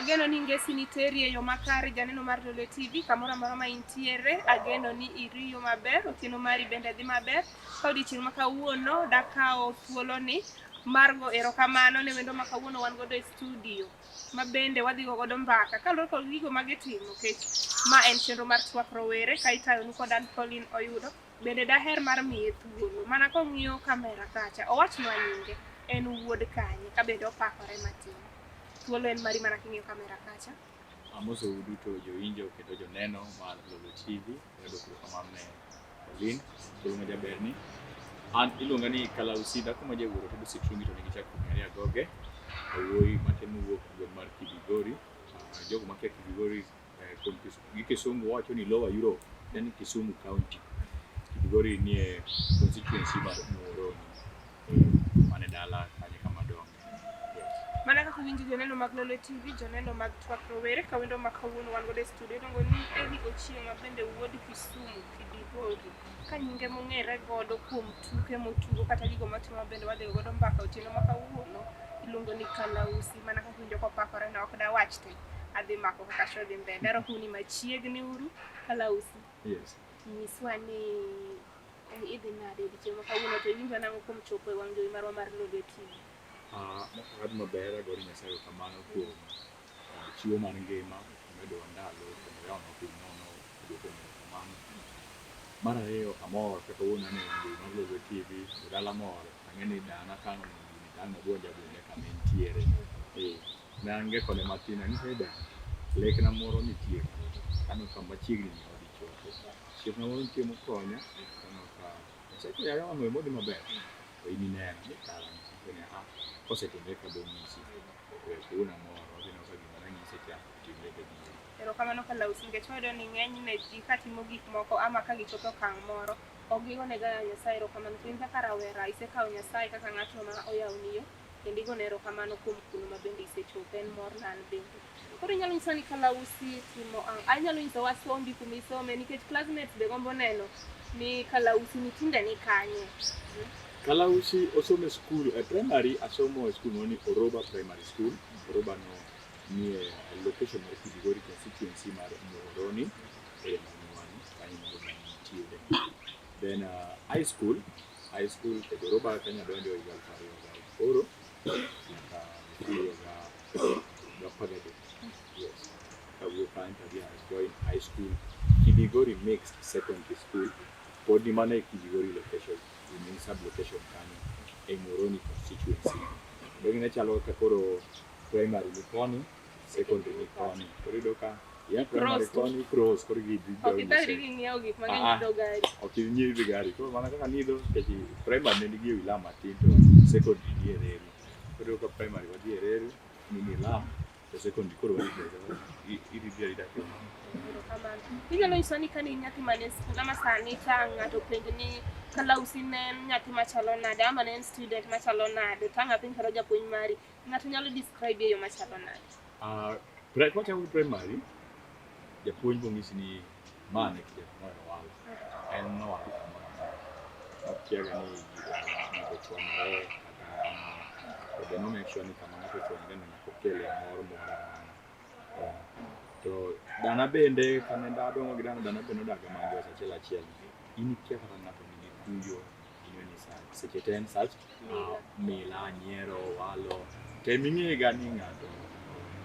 Ageno ni ngesi ni teri e yo makare janeno mar Lolwe TV kamoro amora ma intiere. Ageno ni iriyo maber, otieno mari bende dhi maber. Ka odiechieng' ma kawuono dakawo thuoloni mar go erokamano ne wendo ma kawuono wan godo e studio ma bende wadhi go godo mbaka kaluwore kod gigo ma gitimo nikech ma en chenro mar twak rowere ka itayonu kod an Pauline Oyudo. Bende daher mar miye thuolo mana kong'iyo kamera kacha owachnwa nyinge en wuod kanye ka bende opakore matin. Thuolo en mari mana king'iyo kamera kacha. Amosou duto jowinjo kendo joneno mar Lolwe TV. Adwoko erokamano ne Pauline, thuolo ma jaberni. An iluonga ni Kalausi, dhako ma jawuoro tedo sitrungi to nigi chak kuom ariyo agoge. Awuoyi matemo wuok e gweng' mar Kibigori. Jogo makia Kibigori gi Kisungu wacho ni Lower Europe, en Kisumu County. Kibigori nie constituency mar Muhoroni. Mane dala kanye kama donge. Mana kaka uwinjo joneno mag Lolwe TV, joneno mag Twak Rowere, ka wendo ma kawuono wan godo e studio iluongo ni Elly Ochieng' ma bende wuod Kisumu, Kibigori. Ka nyinge mong'ere godo kuom tuke motugo kata gigo motimo ma bende wadhi godo mbaka otieno ma kawuono iluongo ni Kalausi. Mana kaka uwinjo kopakore no ok dawach te. Adhi mako kaka show dhi mbele. Arwakou ni machiegni uru Kalausi. Yes. Nyiswa ni idhi nade odiochieng' ma kawuono to iwinjo nang'o kuom chopo e wang' jowi marwa mar Lolwe TV? Mokwongo adhi maber agone Nyasaye erokamano kuom chiwo mar ngima, omedowa ndalo kendo oyawnwa piny nono, aduoko ne erokamano. Mar ariyo amor kaka kawuono aneno wang' jowi mar Lolwe TV, jodala mor, ang'e ni dana ka ang' oneno gini to ang' obuonjo abuonja kama entiere. Ne an kode matin anyise ni dana, lekna moro nitie ka, aneno ka machiegni ni odhi chopo. Osiepna moro nitie mokonya, aneno ka Nyasaye koyawo wang' yo modhi maber, to in ineno ni kara ni ah, kosetimre ka bonyisi. To kawuono amor, odhi ka gima nanyise cha otimre gadieri. Erokamano Kalausi nikech wayudo ni ng'enyne ji katimo gik moko ama ka gichopo e okang' moro ok gigonega Nyasaye erokamano. To in kaka rawera isekawo Nyasaye kaka ng'atno ma oyawoni yo kendo igone erokamano kuom kuno ma bende isechopo en morna an bende. Koro inyalo nyisa ni Kalausi timo ang'o? Anyalo nyisowa sombi kuma isome nikech classmates be gombo neno ni Kalausi ni tinde ni kanye. Kalausi osomo e skul e primary asomo e skul moro ni Oroba Primary School. Oroba no nie location mar Kibigori constituency mar Muhoroni area mar Miwani kanyo ema Oroba nitiere. Then high school e Oroba kanyo adonjo higa 2008 nyaka 2013. Yes. Kawuok kanyo to adhi join high school Kibigori Mixed Secondary School. Pod ni mana e Kibigori location, main sub location kanyo e Muhoroni constituency. Koro ne chalo kaka koro primary ni koni, secondary ni koni. Koro iyudo ka ia primary koni cross koro gidhi Ok ithagri gi ng'iewo gik mang'eny idho gari. Ok inyiew gari. Koro mana kaka nidho nikech primary ne nigi e wi lam matin to secondary ni e reru. Koro iyudo ka primary wadhi e reru, ni lam, to secondary koro wadhi idhi arita kendo. Erokamano. Inyalo nyisowa ni kane in nyathi mane skul ama sani ka ng'ato openjo ni Kalausi ne en nyathi machalo nade ama ne en student machalo nade to ang' apenj kata japuonj mari ng'ato nyalo describe e yo machalo nade? Kwachako gi primary, japuonj bong'isi ni ma ne kijana mohero walo. En nowalo kamoro amora. Okiaga ni ng'ato ochwanyore kata ang'o. To be no make sure ni kama ng'ato ochwanyore no nyaka okele mor moro amora. To dana bende kane adongo gi dana, dana be nodak ga Manjosa achiel achiel. In ikia kaka ng'ato nigi kuyo, ineno ni seche te en sach mila, nyiero, walo. Tem ing'e ga ni ng'ato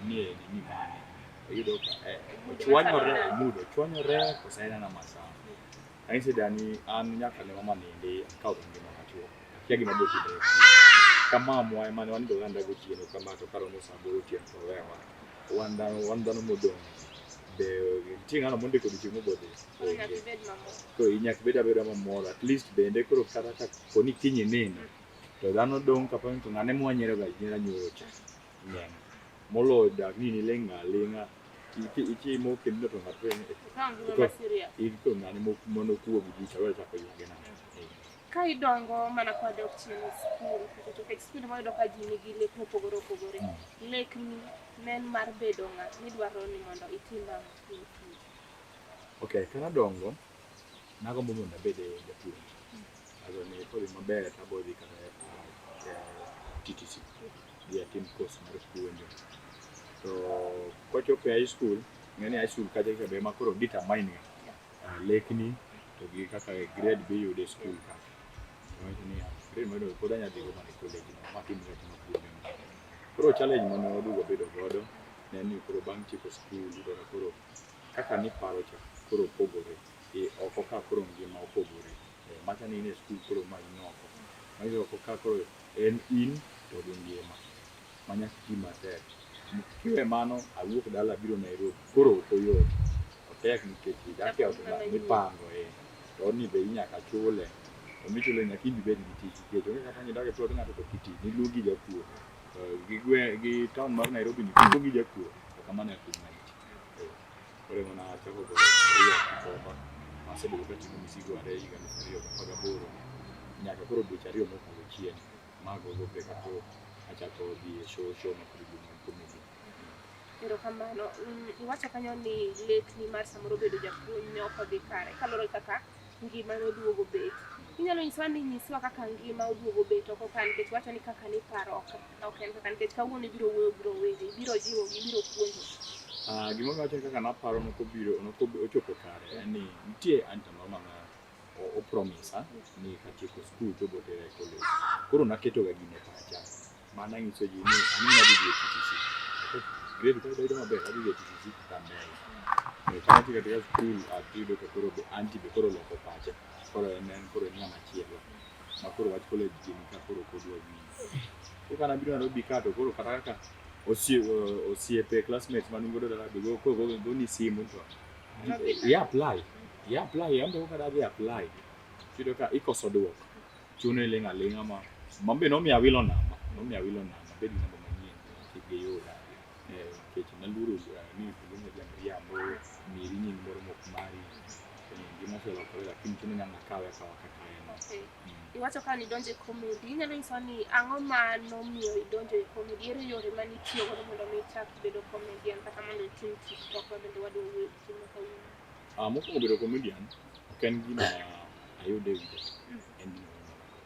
nie nini mane. Iyudo ka ochwanyore, mood ochwanyore koso en ana masawa. Anyise dani an nyaka ne mama nindi akawo ga ngima machuok. Akia gima biro timore. Ka mamwa ema ne wanindo ga gotieno kama to karomo saa aboro otieno to owewa. Wan dhano modong'. Be nitie ng'ano mondiko odiochieng' mobodhi? Koro nyaka ibed mamor. Koro nyaka ibed abeda mamor. At least bende koro kata ka koni kiny inindo to dhano dong' kaparo ni to ng'ane mwanyiero ga nyiera nyoro cha. Ineno. Moloyo dak ni niling' aling'a itimo kendo to ng'ato penjo Ikawo ngima ma serious. in koro ng'ane manokuo gi ji cha chako ywage nang'o. Ka idongo mana kwadok chien e skul, nikech skul ema wayudo ka ji nigi lek mopogore opogore. Lekni ne en mar bedo ng'a? Nidwaro ni mondo itim ang'o in future? Okay, ka nadongo, nagombo mondo abed japuonj. Aso ni kodhi maber to abo dhi kata e TTC. Dhi atim course mar puonjo. To kochopo e high school, ing'e ni high school kacha cha be ema koro determine ga lekni to gi kaka grade be iyudo e school kacha. Owacho niya, grade mayudo pod anya dhigo mana e college no matimre atima puonjo no. Koro challenge mane waduogo bedo godo ne en ni koro bang' tieko school iyudo ka koro kaka niparo cha koro opogore. E oko ka koro ngima opogore. Macha ne in e school koro ma in oko. Ma oko ka koro en in to gi ngima ma nyaka iti matek. Kiwe mano awuok dala abiro Nairobi koro ok oyot. Otek nikech idak e ot mipango e. To odni be inyaka chule. To michule nyaka in ibed gi tich nikech onge kaka idak e plot ng'ato to ok iti. Niluongi jakuo. Gi gwe gi town mar Nairobi ni kiluongi jakuo to kamano e kuma iti. Koro ema nachako goyo barua Gikomba. Asebedo kating'o misigo are higa 2018 nyaka koro dweche 2 mokalo chien. Mago go be koro achako dhi e show show ma koro iluongo ni comedy. Erokamano. Iwacho kanyo ni lekni mar samoro bedo japuonj ne ok odhi kare kaluwore gi kaka ngima noduogo bet. Inyalo nyisowa ni nyiswa kaka ngima oduogo bet oko ka nikech iwacho ni kaka niparo ok en kaka nikech kawuono ibiro wuoyo gi rowere, ibiro jiwogi, ibiro puonjogi. Gimomiyo awacho ni kaka naparo nokobiro ochopo kare en ni nitie aunty moro mane opromisa ni katieko school to obiro tera e college. Koro naketo ga gino e pacha mana nyiso ji ni an adhi dhi e TTC. Grade ka ayudo maber adhi dhi e TTC kata mbele. Kane atieko katika school atiyudo ka koro be aunty be koro oloko pache. Koro en koro en ng'ama chielo ma koro wach college gini ka koro ok odwa winjo. Koro ka nabiro Nairobi ka to koro kata kaka osiepe classmates mane un godo dala be koro goni simu to i apply. I apply, an be kaka adhi apply. Tiyudo ka ikoso duoko. Chuno iling' aling'a ma be nomiyo awilo namba. Nomiyo awilo namba, abed gi namba manyien kik giyuda. Nikech naluoro ni iluonga ja miriambo, miri nying moro mok mari. Ngima oselokore lakini chuno ni ang' akawe akawa kaka en. Okay. Iwacho ka nidonjo e comedy, inyalo nyisowa ni ang'o ma nomiyo idonjo e comedy? Ere yore mane itiyo godo mondo mi ichak bedo comedian kata mondo itim TikTok ma bende wadwa wuoyo chieng' kawuono? Mokwongo bedo comedian ok en gima ayudo e wi dhok. En gima onyuola godo.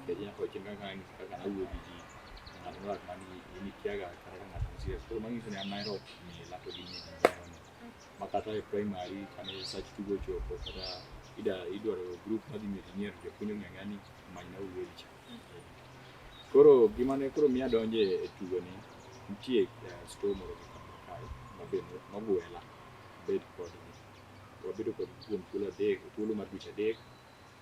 Nikech nyaka chieng' kaka nawuoyo gi ji, ng'ato nowacho mana ni in ikiaga kata ka ng'ato ni serious. Koro manyiso ni an ahero mila to gi nyiero ni. Ma kata e primary kane sach tugo ochopo kata idwaro group madhi miyo ji nyiero, japuonj ong'eyo ang'eya ni manyna uru cha. Koro gima ne koro miyo adonjo e tugo ni, nitie store moro Gikomba kae ma be nogwela abed kodgi. Wabedo kodgi kuom thuolo adek, thuolo mar dweche 3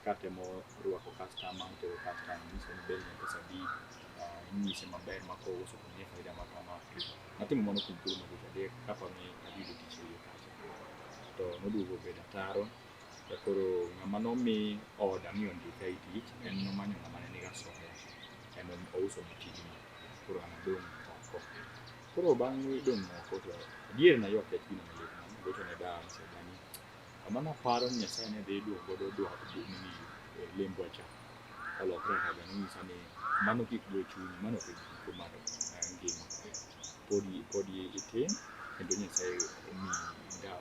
katemo rwako customer, tero customer, nyise ni bel en pesa adi, inyise maber ma kouso to miye faida ma kama. Natimo mano kuom thuolo mar dweche 3 kaparo ni adhi yudo tich e iye kacha. To noduogo obedo ataro, to koro ng'ama nomi oda mi ondika e tich, en nomanyo ng'ama ne nigi asoya, ema ouso ne tijno. Koro an adong' oko. Koro bang' dong' oko to adier naywak nikech gino ne litna. Nagocho ne dawa anyise dani kama naparo ni Nyasaye ne dhi duoko godo nini lembwa cha olokre kaga nonyisa ni mano kik go chunyi, mano ok e giko mar ngima. Pod itin kendo Nyasaye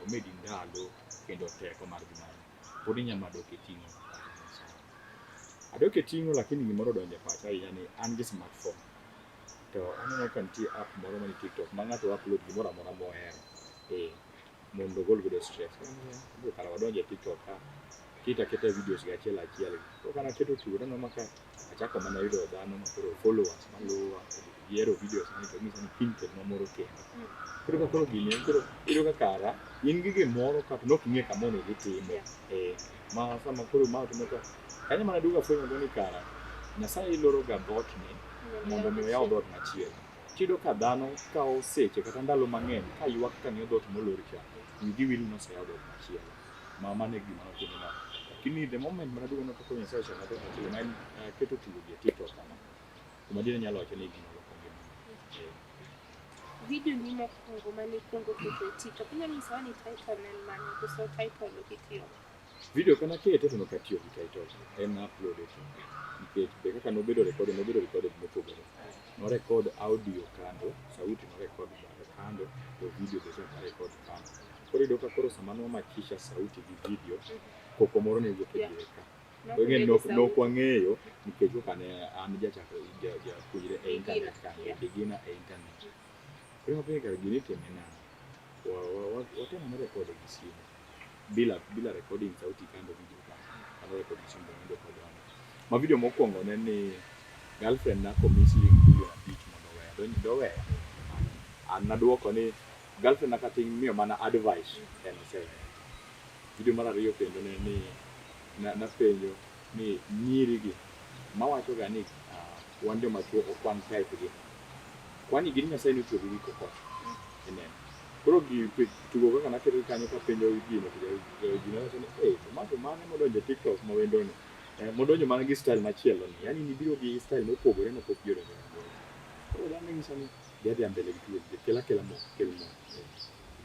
omedi ndalo kendo teko mar dhi malo. Pod inyalo mana dok e ting'o kaka Nyasaye. Adok e ting'o lakini gimoro odonjo e pacha ahinya ni an gi smartphone. To aneno ka nitie app moro manie TikTok ma ng'ato upload gimoro amora mohero. Mondo ogol godo stress. Abiro kara wadonjo e TikTok ka, keto aketa videos gi achiel achiel. Koro kana keto tugo taneno ma ka achako mana yudo dhano ma koro followers maluwa, gihero videos mane to ging'isa ni kiny kelnwa moro kendo. Koro ka koro gini koro iyudo ka kara in gi gimoro ka to nok ing'e kama onego itime. Ma sama koro ma otimo ka kanyo mana duogo afwenyo go ni kara Nyasaye loro ga dhoot ni mondo mi oyaw dhoot machielo. Tiyudo ka dhano kawo seche kata ndalo mang'eny ka ywak ka ng'iyo dhoot molor cha, wigi wil ni oseyaw dhoot machielo. Ma mano e gima notimona. Lakini the moment mana duogo neno kaka Nyasaye oseyawo dhoot machielo ma en keto tugo gi e TikTok kama. Kuom adier anyalo wacho ni gino oloko ngimana. Video ni mokwongo mane ikwongo keto e TikTok, inyalo nyisowa ni title ne en mane koso title ok itiyogo? Video kana kete to nok atiyo gi title, en upload e nikech be kaka nobedo recorded, nobedo recorded mopogore. No record audio kando, sauti no record kando, to video be chak record kando. Koro iyudo ka koro sama nwamachisha sauti gi video, koko moro ne wuok e diere ka. Ing'e nok wang'eyo nikech koka ne an japuonjre e internet kanyo, beginner e internet. Koro apenjo kare gini itime nang'o? Watemo mana record gi simu. Bila recording sauti kando video kando. Ano record gi simu to kodonjo. Ma video mokwongo ne ni girlfriend na komi siling milion 5 mondo oweya. Doweya. An naduoko ni girlfriend na kata imiyo mana advice en oseweya. Video mar ariyo kendo ne ni napenjo ni nyiri gi mawacho ga ni wan joma chuo ok wan type gi. Kwani gin Nyasaye nochueyogi gi kokoto. Ineno. Koro gi tugo kaka naketo kanyo kapenjo gino to ji ne wacho ni eh to ma to mane modonjo e TikTok ma wendo ni. Modonjo mana gi style machielo ni. Yaani nibiro gi style mopogore ma pok ji odonjo godo. Koro dhano nyisa ni dhi adhiya mbele gi tugo kel akela mo kel mo.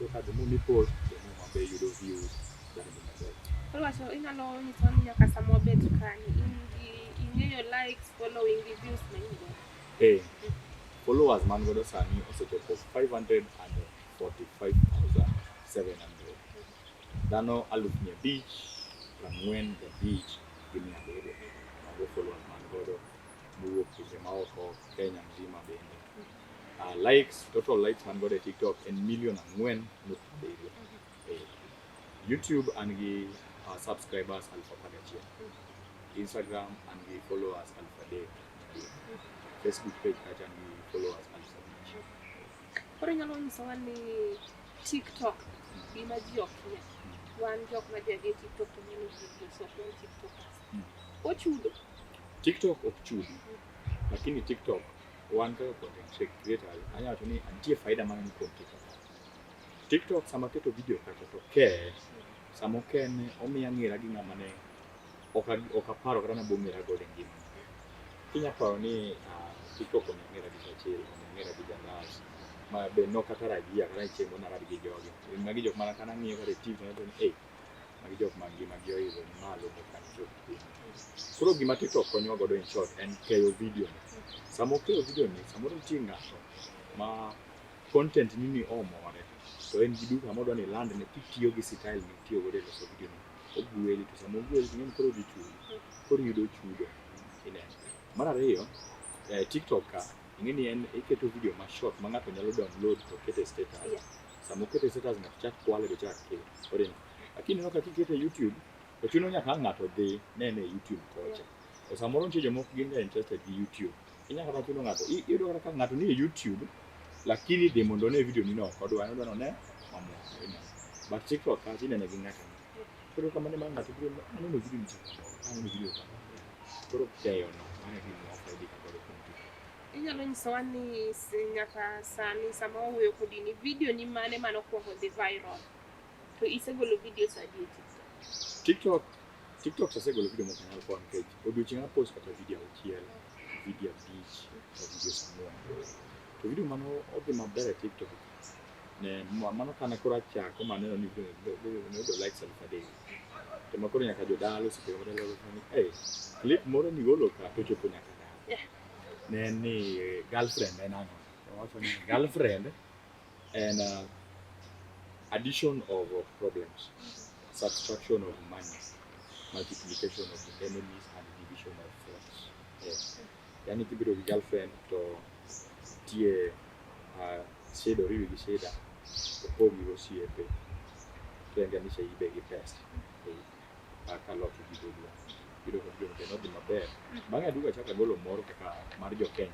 Iyudo ka the more mi post the more mabe yudo views dhano dhi maber. Koro wacho inyalo nyisowa ni nyaka sama wabet kani in gi ing'eyo likes, following gi views ma in godo. Followers man godo sani osechopo 545,700. Dhano 545,700. Mago followers man godo mowuok pinje maoko, Kenya mzima bende. Likes, total likes man godo e TikTok en 4.7 million. YouTube an gi subscribers 11,000. Instagram an gi followers 3,200. Facebook page kacha an gi followers 5,000. Koro inyalo nyisowa ni TikTok gima ji okia. Wan jok ma dhi adhiya e TikTok to neno videos, ok wan TikTokers. Ochudo. TikTok ok chudi. Lakini TikTok wan kaka content creators anyalo wacho ni nitie faida mang'eny kuom TikTok. TikTok sama aketo video kacha to keye, sama okene omiyo ang'era gi ng'ama ne ok aparo kata nabo ng'era godo e ngimana. Kinya paro ni TikTok omiyo ang'era gi Churchill, omiyo ang'era gi Jalas, ma be nok atarajia kata ni chieng' moro narad gi jogi. Magi jok mana kana ng'iyo kata e TV to aneno ni eh, magi jok ma ngimagi oidho ni malo mok an chop piny. Koro gima TikTok konyowa godo in short en keyo video ni. Sama okeyo video ni, samoro nitie ng'ato ma content ni ni omore to en gi duka modwa ni iland ne kitiyo gi style mitiyo godo e loso video ni. Ogweli to sama ogweli to ing'e ni koro odhi chuli. Koro iyudo chudo. Ineno. Mar ariyo, TikTok ka ing'e ni en iketo video ma short ma ng'ato nyalo download to keto e status. Sama oketo e status ng'ato chak kwale to chak keto. Koro lakini ineno ka kiketo e YouTube to chuno nyaka ang' ng'ato dhi nene e YouTube kocha. To samoro nitie jomoko gin ga interested gi YouTube. Inyalo kata chuno ng'ato, iyudo kata ka ng'ato ni e YouTube lakini dhi mondo one video ni no ok odwa, en odwa ni one mamoko. Ineno. But TikTok kacha inene gi ng'ato ang'ata. Koro kamano ema ng'ato biro aneno video ni cha kamoro, aneno video kamoro. Koro keyo no, mano e gima wafaidika godo kuom TikTok. Inyalo nyisowa ni nyaka sani sama wawuoyo kodi ni video ni mane manokwongo dhi viral? To isegolo videos adi e TikTok? TikTok asegolo video mok anyal kwano nikech odiochieng' apost kata video 6, video 5, kata videos 4. To video mano odhi maber e TikTok ne mano kane koro achako maneno ni video ne oyudo likes 3,000. To ma koro nyaka jodala osiepe madala wacho ni eh, clip moro nigolo ka to ochopo nyaka dala. Ne en ni girlfriend en ang'o? To awacho ni girlfriend en addition of problems, subtraction of money, multiplication of enemies and division of friends. Yaani kibedo gi girlfriend to nitie shida oriwi gi shida, opogi gi osiepe, tenganisha ibe gi pesa. Kaloki gi dholuo. Iyudo ka video no be nodhi maber. Bang'e aduogo achako agolo moro kaka mar jo Kenya.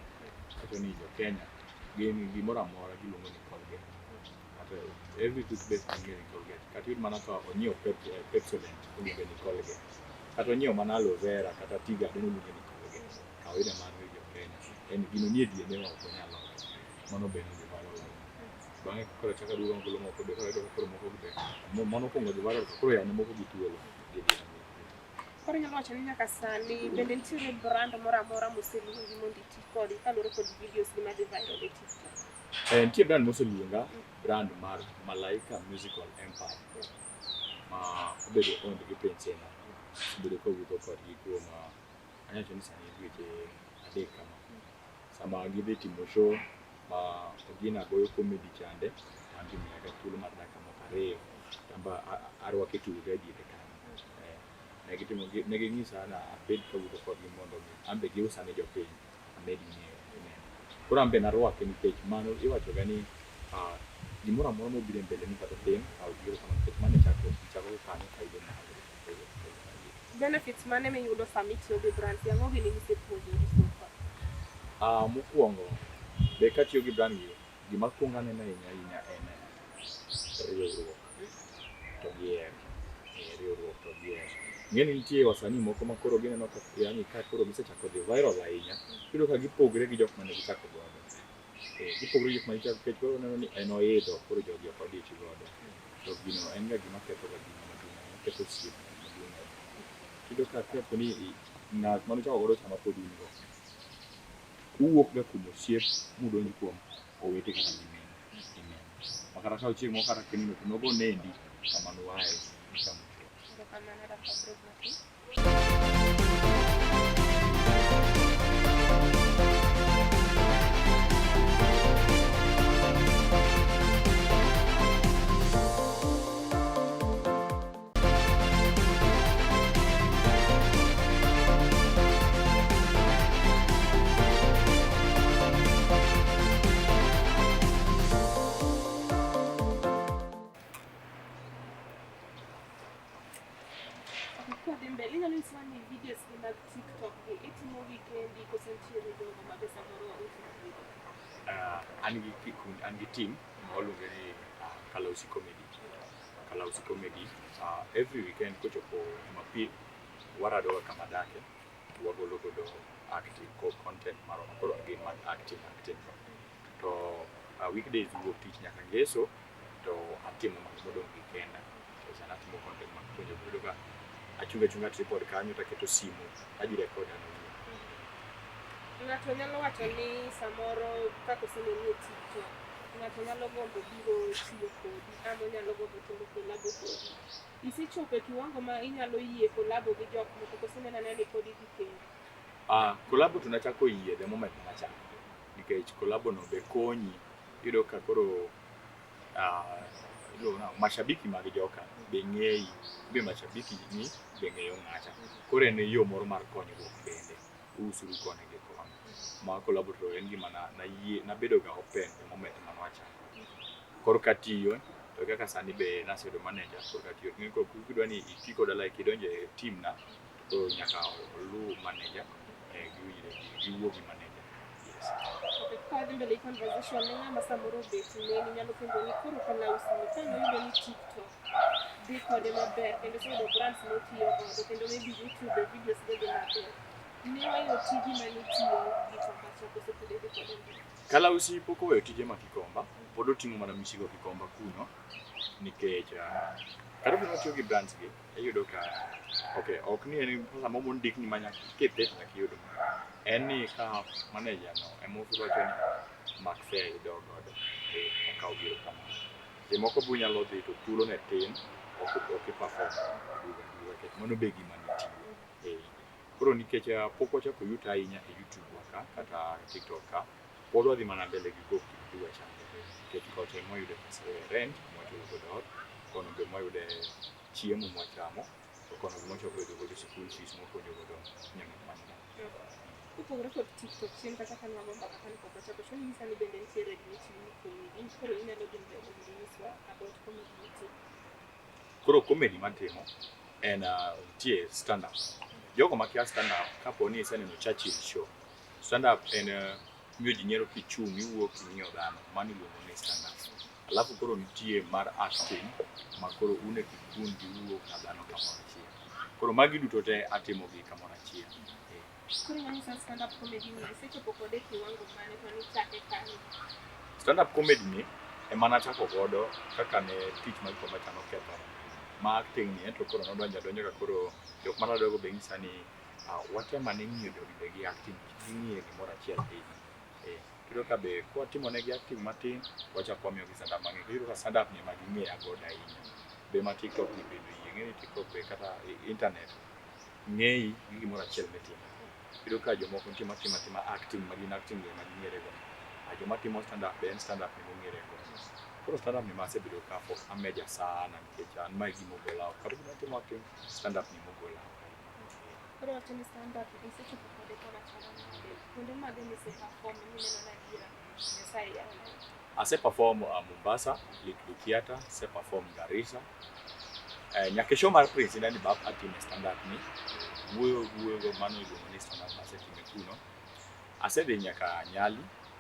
Awacho ni jo Kenya gin gimoro amora giluongo ni Colgate. Kata every toothpaste ging'eyo ni Colgate. Kata iyud mana ka onyiewo Pepsodent oluonge ni Colgate. Kata onyiewo mana aloe vera kata tea garden oluonge ni Colgate. Kawaida mar jo Kenya en gino nie DNA wa ok onyal loko. Mano be nodhi viral ahinya. Bang'e koro achako aduogo agolo moko be koro ayudo ka koro moko be mano okuongo dhi viral to koro yawone moko gi thuolo. Koro inyalo wacho ni nyaka sani bende nitiere brand moro amora moseluongi mondo iti kode kaluwore kod videos gi madhi viral e TikTok? Nitie brand moseluonga, brand mar Malaika Musical Empire ma obedo owned gi Prince Indah. Osebedo kawuotho kodgi kuom anyalo wacho ni sani dweche 3 kama. Sama gidhi timo show ma Ogina goyo comedy chande, to an gimiyaga thuolo mar dakika moko 2 to an be arwako e tugo ga e diere kanyo. Ne ging'isa na abed kawuotho kodgi mondo mi an be giusa ne jopiny amed ng'eyo. Koro an be narwake nikech mano iwacho ga ni Gimoro amora mobiro e mbele ni kata tim, kaw giro kamano nikech mano e chakruok, ji chako gi kanyo ka idhi malo. Benefits mane miyudo sama itiyo gi brands? Ang'o gini misepuonjori so far? Mokwongo, be katiyo gi brand gi, gima kwongo aneno ahinya ahinya en riwruok to gi hera. Riwruok to gi hera. Ing'e ni nitie wasanii moko ma koro gineno ka yani ka koro gisechako dhi viral ahinya, iyudo ka gipogre gi jok mane gichako godo. Gipogre gi jok mane gichako nikech koro oneno ni en oidho, koro jogi ok odich godo. To gino en ga gima ketho ga gima maduong' ahinya, ketho osiep maduong' ahinya. Iyudo ka kapo ni ng'at mane uchako godo cha ma pod un go, uwuok ga kuom osiep mudonj kuom owete kata nyimine. Ma kata ka chieng' moro kata kinindo to nogo nendi kama nuaye michamo chuth. Erokamano Rafa break matin. Kwadhi mbele, inyalo nyisowa ni videos gi mag TikTok gi itimo wikendi koso nitiere jogo ma be samoro utimo video? An gi kikundi, an gi team ma waluonge ni Kalausi Comedy. Kalausi Comedy, every weekend kochopo Jumapil, warado ga kama adake, to wagolo godo acting content marwa koro gin mag acting acting. To weekdays wuok tich nyaka ngeso to atimo mag modong' gi kenda. Nikech an atimo content mag puonjo iyudo ka achungo achunga tripod kanyo to aketo simu adhi record an awuon. Ng'ato nyalo wacho ni samoro kaka oseneni e TikTok, ng'ato nyalo gombo biro tiyo kodi ama onyalo gombo timo collabo kodi. Isechopo e kiwango ma inyalo yie collabo gi jok moko koso ineno anena ni pod idhi kendi? Collabo to nachako yie the moment manachako. Nikech collabo no be konyi. Iyudo ka koro iluongo nang'o, mashabiki mag joka be ng'eyi, be mashabiki ni be ng'eyo ng'acha. Koro en yo moro mar konyruok bende. Uusuru koni gi koni. Ma collabo to en gima nayie, nabedo ga open the moment mane wachako. Koro katiyo, to kaka sani be naseyudo manager, koro katiyo, ing'e koro kidwa ni iti koda like idonjo e team na, to nyaka oluw manager, giwinjre, giwuo gi manager. Yes. Okay, ka wadhi mbele gi conversation ne ng'ama samoro obet neni nyalo penjo ni koro Kalausi ni ka noyudo ni TikTok dhi kode maber kendo oseyudo brands motiyo godo kendo maybe YouTube be videos ge dhi maber. Ne weyo tiji manitiyo Gikomba cha koso pod idhi kode mbele? Kalausi pok oweyo tije ma Gikomba, pod oting'o mana misigo Gikomba kuno nikech kata obedo ni otiyo gi brands gi, iyudo ka okay, ok ni en pesa moro mondikni ma nyaka kidhi to nyaka iyud. En ni ka manager no ema wacho ni mak fare idog godo, okaw giro kamano. Seche moko be unyalo dhi to thuolo ne tin, ok i perform aduogo aduoga nikech mano be gima nitie. Koro nikech pok wachako yuto ahinya e YouTube wa ka kata TikTok ka, pod wadhi mana mbele gi go kidua chande. Nikech kocha ema wayude pesa e rent mwachulo godo ot, kono be mwayude chiemo mwachamo, to kono be mwachako yudo godo school fees mwapuonjo godo nyamin man. Kopogore kod TikTok, chien kacha kane wago mbaka kane pok wachako show ninyisa ni bende nitiere gima itimo comedy. Koro inyalo dhi mbele mondo inyiswa about comedy mitimo. Koro comedy matimo en nitie stand up. Jogo makia stand up, kapo ni iseneno Churchill show, stand up en miyo ji nyiero kichung' iwuok ing'iyo dhano, mano iluongo ni stand up. Alafu koro nitie mar acting ma koro un e kikundi uwuok na dhano kamoro achiel. Koro magi duto te atimogi kamoro achiel. Koro inyalo nyisa stand up comedy ni isechopo kode e kiwango mane to nichake kanye? Stand up comedy ni ema nachako godo kaka ne tich mar Gikomba cha nokethore. Ma acting ni ento koro nodonjo adonja ka koro jok mane adogo be nyisa ni watem ane ng'iyo jogi be gi acting, kik ging'iye gimoro achiel ahinya. Iyudo ka be kwatimo negi acting matin, wachako wamiyogi stand up mang'eny. Iyudo ka stand up ni ema ging'eya godo ahinya. Be ma TikTok ni bende oyie, ing'e ni TikTok be kata internet ng'eyi gi gimoro achiel mitimo. Iyudo ka jomoko nitie matimo atima acting ma gin acting go ema ging'ere go. Joma timo stand up be en stand up ema ong'ere go. Koro stand up ni ema asebedo ka pok ameja sana nikech an ma e gima ogola oko. Kata obedo ni atimo acting, stand up ni ema ogola oko. Koro wacho ni stand up isechopo kode kama chalo nade? Kuonde mage mise perform mineno ni adiera Nyasaye yawa. Ase perform Mombasa, Little Theatre, ase perform Garissa. Nyaka e show mar Prince Indah ni bap atime stand up ni. Wuoyo wuoyo go mano iluongo ni stand up asetime kuno. Asedhi nyaka Nyali,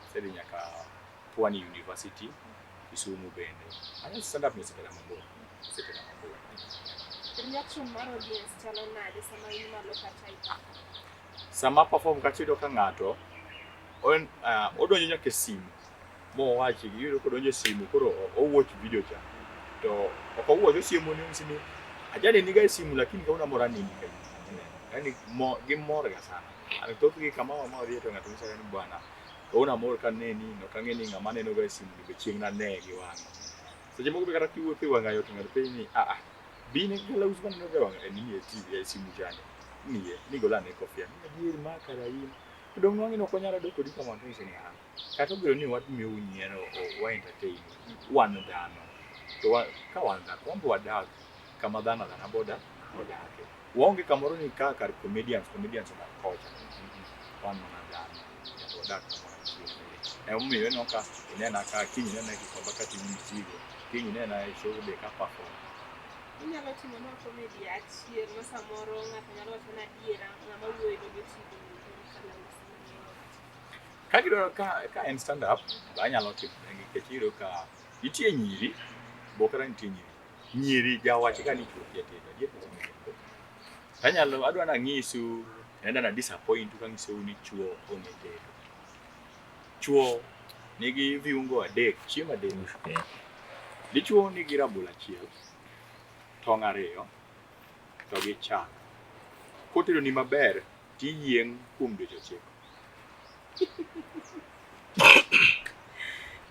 asedhi nyaka Pwani University, Kisumu bende. Anyo stand up ni osetera mabor. Osetera mabor. Reaction mar audience chalo nade sama in malo kacha i Sama perform kacha iyudo ka ng'ato odonjo nyaka e simu mowachi iyudo kodonjo e simu koro o watch video cha to ok owuoch osiemo ni onyisi ni ajani niga e simu lakini kawuono amor anindi ka yani mo gimor ga sana an thothgi kama ma wadhiye to ng'ato nyisa ni bwana kawuono amor ka neni ok ang'e ni ng'ama neno ga e simu ni be chieng' nane gi wang'a seche moko be kata kiwuotho e wang'a yo to ng'ato penji ni ah ah bi ne kalausi maneno ga e wang'a e nini e TV e simu chande miye ni gol ane kofia ni adier ma kara in to dong' nwang'e ni ok wanyal dok kodi kamano to nyise ni ah kata obedo ni wamiyou nyiero wa entertain wan dhano to ka wan dhano wan be wadak kama dhano adhana boda odake waonge kamoro ni ka kar comedians comedians odak kocha wan mana dhano to wadak kamoro achiel emomiyo ineno ka inena ka kiny inena e Gikomba kating'o misigo kiny inena e show be ka perform. Inyalo timo nwa comedy achiel ma samoro ng'ato nyalo wacho ni adiera ng'ama wuoyo e Lolwe TV ni en Kalausi. Ka gidwaro ka en stand up to anyalo timo nikech iyudo ka nitie nyiri bok kata nitie nyiri nyiri jawach ga ni chuo kia tedo adier koso miriambo anyalo adwa nang'isu enda na disappoint kang'isou ni chuo ong'e tedo chuo nigi viungo adek chiemo adek dichuo nigi rabolo achiel tong' ariyo to gi chak kotedo ni maber tiyieng' kuom dweche ochiko.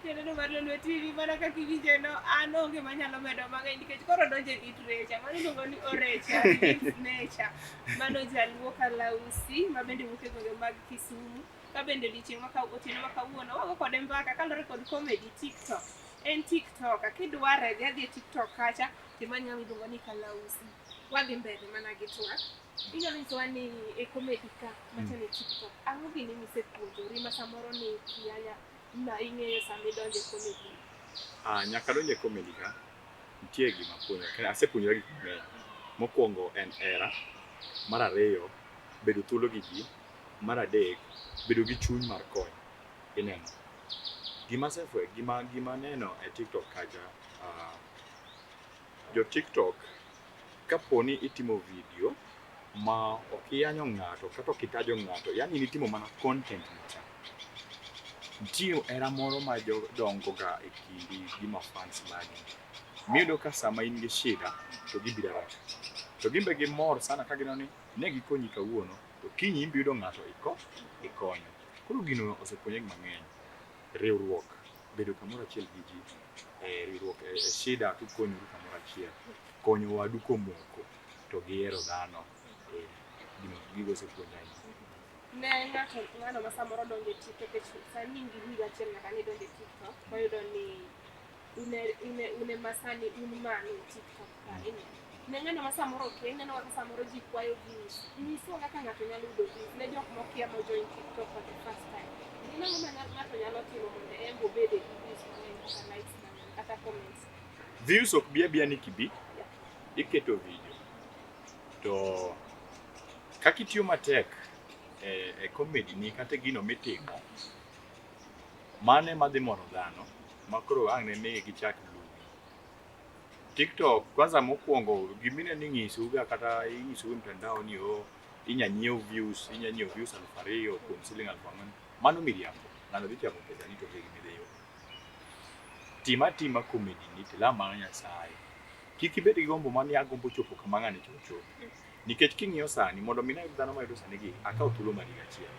Janeno mar Lolwe TV mana kaka iwinje no, an onge manyalo medo mang'eny nikech koro donjo e literature. Mano iluongo ni orature, reveals nature. Mano jaluo Kalausi ma bende wuok e gwenge mag Kisumu. Ka bende odiochieng' ma otieno ma kawuono wago kode mbaka kaluwore kod comedy TikTok. En TikTok, kidware dhi adhi e TikTok kacha timany ng'ama iluongo ni Kalausi. Wadhi mbele mana gi twak. Inyalo nyisowa ni e comedy ka machalo e TikTok, ang'o gini misepuonjori ma samoro ni ikia ma ing'eyo sama idonjo e comedy? Ah, nyaka donjo e comedy ka, nitie gima apuonjora. Asepuonjora gik mang'eny. Mokwongo en hera. Mar ariyo, bedo thuolo gi ji. Mar adek, bedo gi chuny mar konyo. Ineno. Gima asefwenyo, gima aneno e TikTok kacha, jo TikTok kapo ni itimo video ma ok iyanyo ng'ato kata ok itajo ng'ato, yani nitimo mana content cha. Nitie hera moro ma jodongo ga e kindi gi ma fans magi. Miyudo ka sama in gi shida to gibiro haraka. To gin be gimor sana ka gineno ni ne gikonyi kawuono to kiny in be iyudo ng'ato ikonyo. Koro gino osepuonja gik mang'eny. Riwruok, bedo kamoro achiel gi ji, riwruok e shida tukonyoru kamoro achiel. Konyo wadu komoko to gihero dhano. Gino gigo osepuonja ahinya. Ne ng'ato ng'ano ma samoro donjo e TikTok nikech sani in gi higa achiel nyaka ne idonjo e TikTok wayudo ni une ma sani un malo e TikTok ka ineno. Ne ng'ano ma samoro okia ineno kaka samoro ji kwayo views. Nyiswa kaka ng'ato nyalo yudo views ne jok mokia mo join TikTok for the first time. Gin ang'o ma ng'ato nyalo timo mondo en be obede gi views mang'eny kata likes mang'eny kata comments? Views ok bi abiya ni kibi, iketo video. To kaka itiyo matek e comedy ni kata e gino mitimo, mano ema dhi moro dhano ma koro ang' ne mi gichak luwi. TikTok kwanza mokwongo gimineno ing'isou ga kata ing'isou e mtandao ni oh inya nyiew views, inya nyiew views 2000 kuom siling 4000. Mano miriambo. Ng'ano dhi chamo pesa ni to onge gima idhi yudo. Tim atima comedy ni tilam mana Nyasaye. Kik ibed gi gombo mar ni agombo chopo kama ng'ani chopo. Nikech king'iyo sani mondo mi nayud dhano mayudo sani gi akawo thuolo mar higa achiel.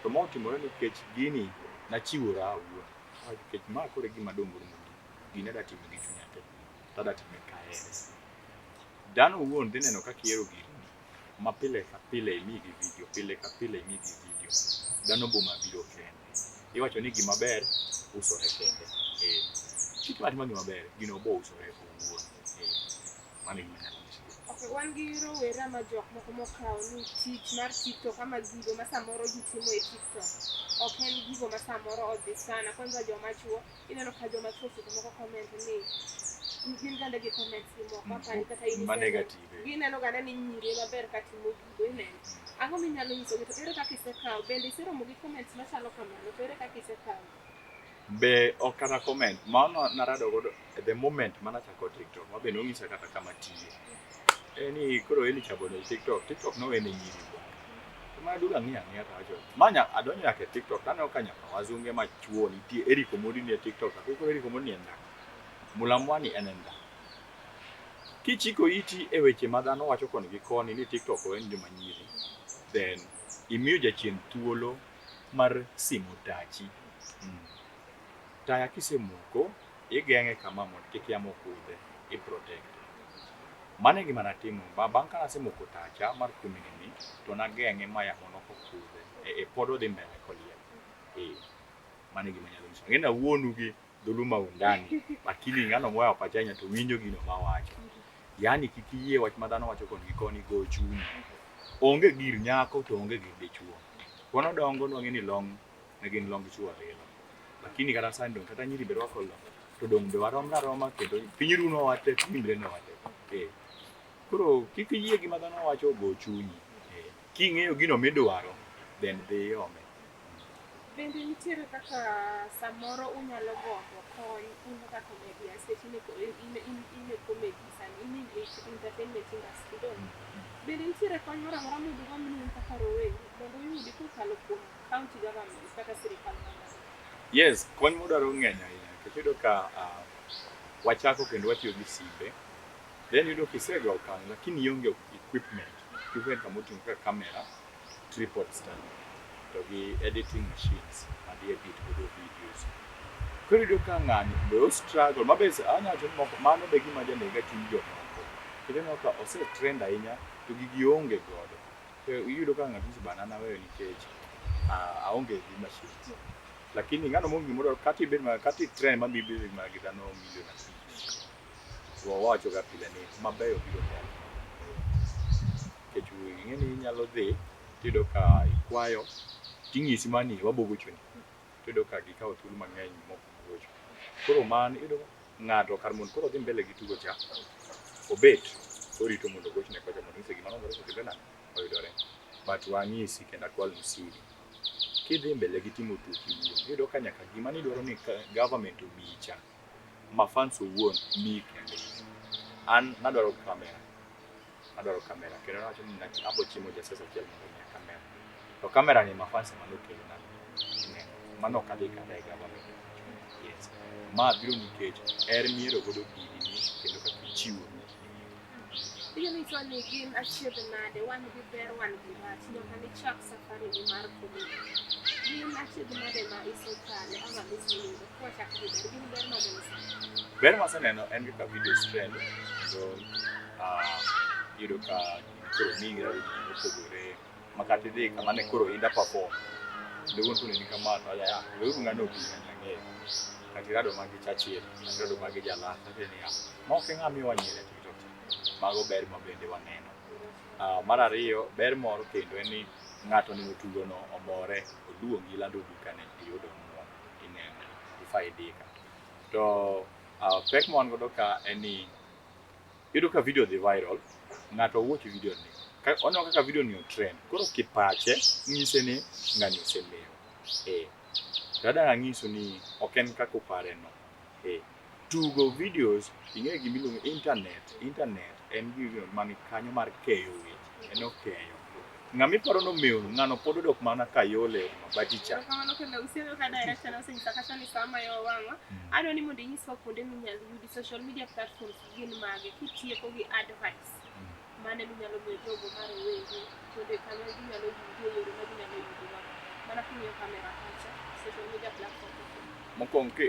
To ma otimore nikech gini nachiwora awuon. Nikech ma koro e gima adongore mogik. Gini adwa timo gi chunya te. To adwa time kahere. Dhano owuon dhi neno kaka ihero gini ma pile ka pile imigi video, pile ka pile imigi video. Dhano boma biro kende. Iwacho ni gima ber usore kende. Kitimo atima gima ber, gino bo usore owuon. Mano e gima anyalo nyiso. Okay, wan gi rowere ama jok moko mokawo ni tich mar TikTok ama gigo ma samoro ji timo e TikTok ok en gigo ma samoro odhi sana kwanza joma chuo ineno ka joma chuo seche moko comment ni gin gande gi comments gi moko apani kata in Ma iseneno. negative. Gineno gane ni nyiri ema ber katimo gigo ineno. Ang'o minyalo nyisogi to ere kaka isekawo bende iseromo gi comments machalo kamano to ere kaka isekawo? Be ok kata comment mano narado godo at the moment manachako TikTok ma be nonyisa kata kama tiye. En ni koro Eli Chabo e TikTok, TikTok nowene nyiri bwana. To mana duogo ang'iyo ang'iya to awacho, ma adonjo nyaka e TikTok to aneno ka nyaka wazunge machuo nitie, Eric Omondi nie TikTok, to koro Eric Omondi ni en ng'a? Mulamwani en en ng'a? Kichiko iti e weche ma dhano wacho koni gi koni ni TikTok owen joma nyiri, then imiyo jachien thuolo mar simo tachi. Taya kisemoko, igeng'e kama mondo kik yamo kudhe, i protect. Mano e gima natimo. Bang' ka nasemoko tacha mar kuom higni, to nageng'e ma yamo nok okudhe. E pod odhi mbele koliel. Mano e gima anyalo nyiso. Ang'e ni awuonu gi dhuluma undani, lakini ng'ano moyawo pache ahinya to winjo gino mawacho. Yaani kik iyie wach ma dhano wacho koni gi koni go chunyi. Onge gir nyako to onge gir dichuo. Wan odongo nwang'e ni long ne gin long chuo ariyo. Lakini kata sani dong' kata nyiri be rwako long to dong' be waromre aroma kendo piny runo wate, piny imre wate. Koro kik iyie gima dhano wacho ogo chunyi. King'eyo gino midwaro, then dhi iome. Bende nitiere kaka samoro unyalo gombo kony un kaka comedians nikech in e comedy sani in e entertainment industry donge? Bende nitiere kony moro amora mudugomb ni un kaka rowere mondo uyudi kokalo kuom county government kata sirikal mamalo? Yes, kony modwaro ng'eny ahinya nikech iyudo ka wachako kendo watiyo gi simbe. Then iyudo kisego okang' lakini ionge equipment. Equipment kama oting'o kaka camera, tripod stand to gi editing machines ma di edit godo videos. Koro iyudo ka ng'ani be o struggle ma be anyalo wacho ni moko mano be gima janega chuny jomoko. Nikech ineno ka ose trend ahinya to gigi oonge godo. To iyudo ka ng'ato nyiso bana an aweyo nikech aonge gi machines. Lakini ng'ano monge gimoro kata ibed ma kata i trend ma bibed mana gi dhano milion abich. To wawacho ga pile ni mabeyo biro mbele. Nikech ing'e ni inyalo dhi tiyudo ka ikwayo ting'isi mana ni wabogochoni. Tiyudo ka gikawo thuolo mang'eny mok gocho. Koro mano iyudo ka ng'ato kar mondo koro odhi mbele gi tugo cha, obet orito mondo ogochne kocha mondo onyise gima nodwaro otimre nade, oyudore. But wang'isi kendo akwalnu siri. Kidhi mbele gi timo tuki iwuon, iyudo ka nyaka gima nidwaro ni government omiyi cha, ma fans owuon miyi kende. An nadwaro camera. Adwaro camera kendo nawacho ni abo chimo jasiasa achiel mondo omiya camera. To camera ni ma fans ema nokelona. Ineno, mano ok adhi kata e government. Yes. Ma biro nikech her mihero godo gini ni kendo kaka ichiwori. Inyalo nyisowa ni gin achiedh nade, wan gi ber wan gi rach nyaka nichak safari ni mar comedy. Gin achiedh nade ma isekale ama miseyudo kwachako gi ber, gin ber mage miseneno? Ber maseneno en kaka videos trend kendo iyudo ka koro miyi gi ji mopogore ma kata idhi kama ne koro Indah perform kendo wuon koneni kama to aja weuru ng'ano obi ng'ani ang'eyo. Kata irado ma gi Churchill, kata irado ma gi Jalasa to niya, ma ok e ng'ama miyo wanyiero e TikTok cha. Mago ber ma bende waneno. Mar ariyo, ber moro kendo en ni ng'ato oneno tugono omore, oluongi ilando dukane, iyudo omuom, ineno, ifaidika. To pek ma wan godo ka en ni iyudo ka video dhi viral, ng'ato watch video ni, oneno kaka video ni o trend, koro kipache nyise ni ng'ani osemewo. To adwa ang'isu ni ok en kaka upare no. Tugo videos, ing'eyo gima iluongo internet, internet en gino man kanyo mar keyo weche, en okeyo. Ng'ama iparo ni omewo, ng'ano pod odok mana Kayole e mabati cha. Erokamano kendo usiemo ka director osenyisa kacha ni saa mayo wang'wa. Adwa ni mondo inyiswa kuonde minyalo yudi social media platforms gin mage kitieko gi advice mane minyalo miyo jogo ma rowere kuonde kama ginyalo yudi e yore ma ginyalo yudo mana king'iyo kamera kacha social media platform. Mokwongo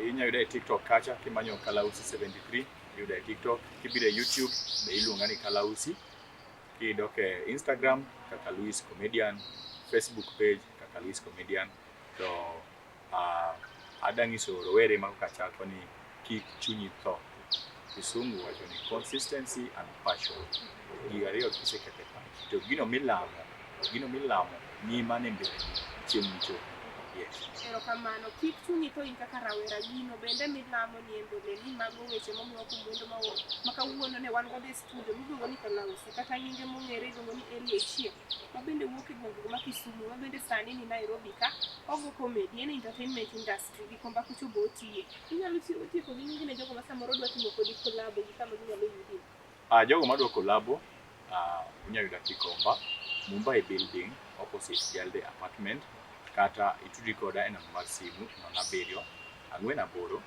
inyalo yuda e TikTok kacha kimanyo Kalausi 73 iyuda e TikTok. Kibiro e YouTube be iluonga ni Kalausi. Kidok e Instagram kaka Luis Comedian, Facebook page kaka Luis Comedian. To adwa nyiso rowere ma koka chako ni kik chunyi tho. Kisungu wacho ni consistency and passion. Gigo ariyo kiseketo e pachi to gino milamo ng'i mana e mbeleni chieng' michopo. Yes. Erokamano. Kik chunyi tho in kaka rawera gino bende milamo ni e mbele ni mago weche momiwa kuom wendo ma kawuono ne wan godo e studio miluongo ni Kalausi kata nyinge mong'ere iluongo ni Elly Ochieng ma bende wuok e gwenge ma Kisumu ma bende sani ni Nairobi ka ogo comedy en e entertainment industry Gikomba kucho be otiye. Inyalo tieko gi nyingi ne jogo ma samoro dwa timo kodi collabo gi kama ginyalo yudi. Jogo madwa collabo unyalo yuda Gikomba, Mumbai building opposite Jalde apartment kata itudri koda e namba mar simu 07 48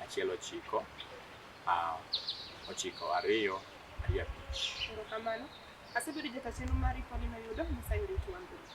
19 92 25. Erokamano. Asebedo jata chenro mari Pauline Oyudo, Nyasaye orit wan duto.